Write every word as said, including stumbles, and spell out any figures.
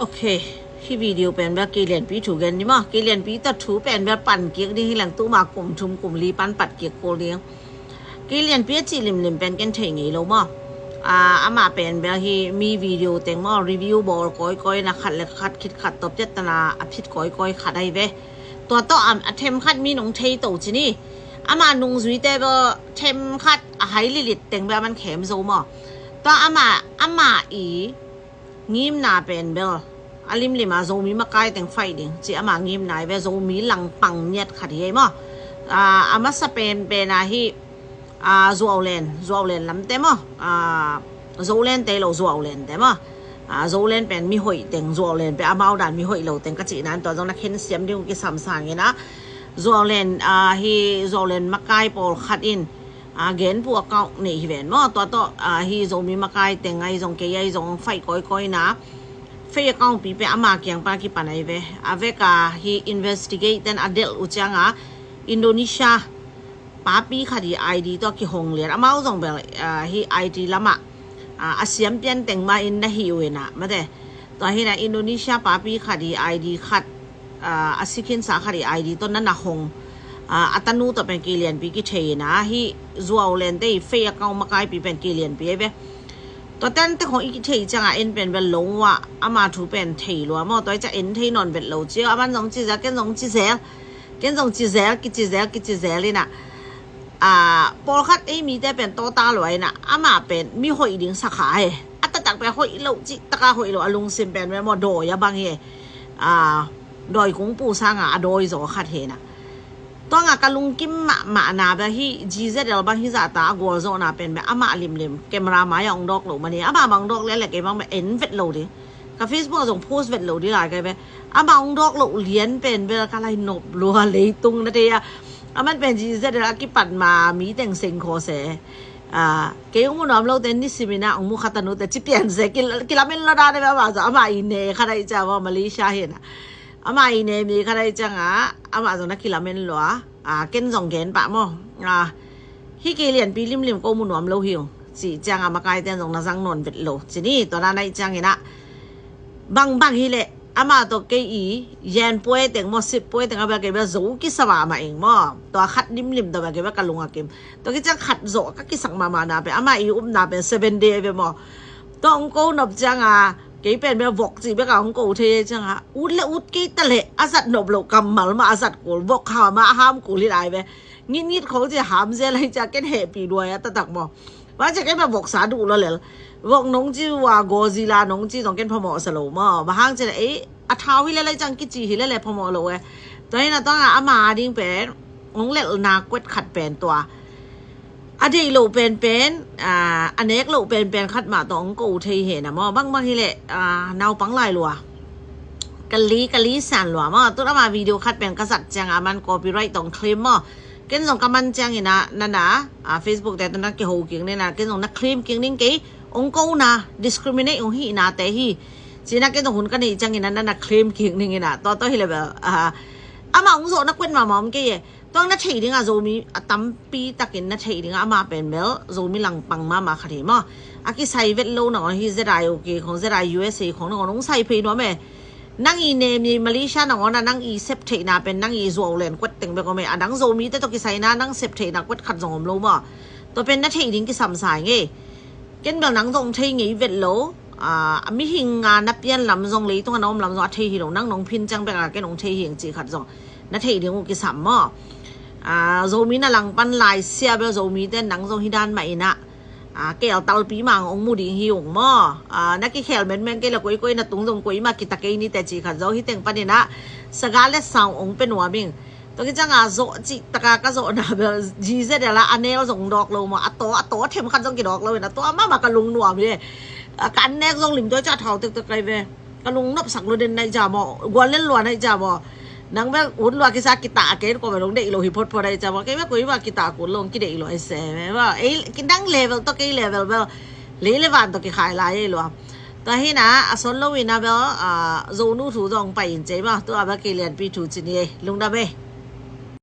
Ok, hih video pen bel kilianpi thu gen ni maw. Kilianpi tawh thu pen bel pan kik ding hi leng tuma kum thum kum li pan pat kik kul ding. Kilianpi a cih limlim pen ken thei ngei lo maw. Ah, amah pen bel hih mi video teng maw, review bawl kawikawi na khat le khat khit khat tawh piattana a phit kawikawi khat ahi ve. Tua tawh a, a them khat mi nong thei to ci ni. Amah nungzuite bel them khat a hai lilit teng bel a man khem zo maw. Tua amah, amah i ngimna pen bel a limlim a Zomi makai teng fight ding ci ama ngimna hi ve. Zomi langpang niat khat hi ei maw. Ah, a masa pen pen a hih, ah, Zuaulen, Zuaulen lamte maw. Ah, Zolen te lo Zuaulen te maw. Ah, Zolen pen mi hoih teng, Zuaulen pen amau dan mi hoih lo teng ka cihna in tua zong na khen siam ding uh kisam sang in a. Zuaulen, ah, hih Zuaulen makai pawlkhat in, ah, genpu account nei hi ven maw. Tua tawh, ah, hih Zomi makai teng ahi zong kei ahi zong fight kawikawi na fake account pi pen ama kiang pan kipan ahi ve. A vek a hih investigate ten a delh uh ciang a Indonesia papi khat i I D tawh kihong lian. Amau zong bel, ah, hih I T lamah, ah, a siam pian teng mah in na hi uh in a mate. Tua hi na Indonesia papi khat i I D khat, ah, a sikhinsa khat i I D tawh na na hong, ah, a tanu tawh pen kilianpi kithei in a hih Zuaulen te i fake account makaipi pen kilianpi ahi ve. Tua tante khong i kithei ciang a en pen bel lo uh a ama thu pen thei lua maw. Tua hi ciang en thei nawn vet lo ci a, a man zong ci zel, ken zong ci zel. Ken zong ci zel, kici zel, kici zel in a. Ah, pawlkhat ei mite pen tawta lua in a, amah pen mi hoih ding sakha he. A taktak pen hoih lo, cih taka hoih lo, a lungsim pen pen maw dawi a bang hi. Ah, dawi kungpu sanga a dawi zaw khat hi na. Tua nga ka lungkim mahmahna bel hih G Z L bang hih zahta a gualzawhna pen bel amah limlim camera mai a ong dawk lo mani. Amah bang dawk le le kei bang bel en vet lo ding. Ka Facebook ah zong post vet lo ding lai kai ve. Amah ong dawk loh lian pen bel ka lai nop lua leitung na te a. A man pen G Z L a kipat ma mi teng seng khaw se. Ah, kei ong mu nuam lo te nisim in a ong mu khat a nu te ci pian se. Kil-, kilamen lo dan a ve amah zong amah i ne khat a i ciang a Malaysia hi na. Amah i ne mi khat a i ciang a amah zong na kilamen lo a. Ah, ken zong gen pah maw. Ah, hih kei lianpi limlim ko mu nuam lo hi ung. Ci ciang a makai ten zong na zang nawn vet lo. Ci ni, tua na na i ciang in a. Bang bang hi leh, amah tawh kei i, yan puai teng maw, sip puai teng a bel kei bel zo kisa mahmah ing maw. Tua khat limlim tawh bel kei bel ka lung a kim. Tua kei ciang khat zawh ka kisak mahmah na pen, amah i upna pen seven day bel maw. Tua ong ko nop ciang a, kei pen bel vok ci bek a ong ko thei ciang a, ut le ut kei ta leh, a zat nop loh kammal mah a zat kul, vok ha mah a ham kul hi lai ve. Ngitngit khong ci ham zel lai ciang ken hehpih duai a taktak maw. Bang ciang ken bel vok sa duh lo lel. Vok nong ci ua Godzilla nong ci zong ken phamawh sa lo maw. Bang hang ci leh, ei, a thau hi le lai ciang kici hi le le phamawh lo e. Tua hi na tua nga ama ding pen, ong lelhna kuet khat pen tua. A deih loh penpen, ah, a nek loh penpen khat mah tawh ong ko thei he na maw. Bangbang hi leh, ah, naupang lai lua. Ka li, ka li san lua maw. Tun ama video khat pen ka zat ciang a man copyright tawh ong claim maw. Ken zong ka man ciang in a, na na, ah, Facebook te tawh na kiho kik ning na, ken zong na claim kik ning kei, ong ko na, discriminate ong hih na te hi. Ci na ken zong hun ka neih ciang in a, na na claim kik ning in a, tua tawh hi leh bel, ah, amah ong zawh na kuet mahmah om kei e. Tua na theih ding a Zomi a tampi takin na theih ding a ama pen bel Zomi langpang mahmah khat hi maw. A kisai vet lo nangawn hi Z I U K khong Z I U S A khong nangawn ong sai phei nuam e. Nang i nem i Malaysia nangawn a nang i sep theihna pen nang i Zuaulen kuat teng bek om e. A dang Zomi te tawh kisai na nang sep theihna kuat khat zong om lo maw. Tua pen na theih ding kisam sai ngei. Ken bel nang zong thei ngei vet lo. Ah, a mihing a na pian lam zong leitung a na om lam zong a thei hi lo. Nang nong phin ciang bek a ken ong thei hi ing cih khat zong na thei ding uh kisam maw. Ah, Zomi na langpan lai sia bel Zomi te nang zong hi dan mah in a. Ah, kel talpi mang ong mu ding hi ung maw. Ah, na kikhel menmen kei la koikoi na tung zong koi mah kita kei ni te cih khat zong hi teng pan in a. Saga le sang ong pe nuam ing. Tua ki ciang a zawh cih taka ka zawhna bel G Z L a a nel zong dawk lo maw, a taw, a taw themkhat zong kidawk lo in a tua mahmah ka lungnuam hi. A ka an nek zong lim tua ciah thau tektek kai ve. Ka lungnop sak lo den nai ja maw, gual lel lua nai ja maw. Nang bel ut lua kisa kita a ken ko bel dong deih lo hi photphot nai ja maw, kei bel koi mah kita kul lo kideih lo ai se ve maw. Ei, ki dang level tawh kei level bel lei le van tawh kikhai lai ei lua. Tua hi na, a son lo in a bel, ah, Zonu thu zong pai in cei maw, tua bel kei lianpi thu ci ni ei, lungdam ei.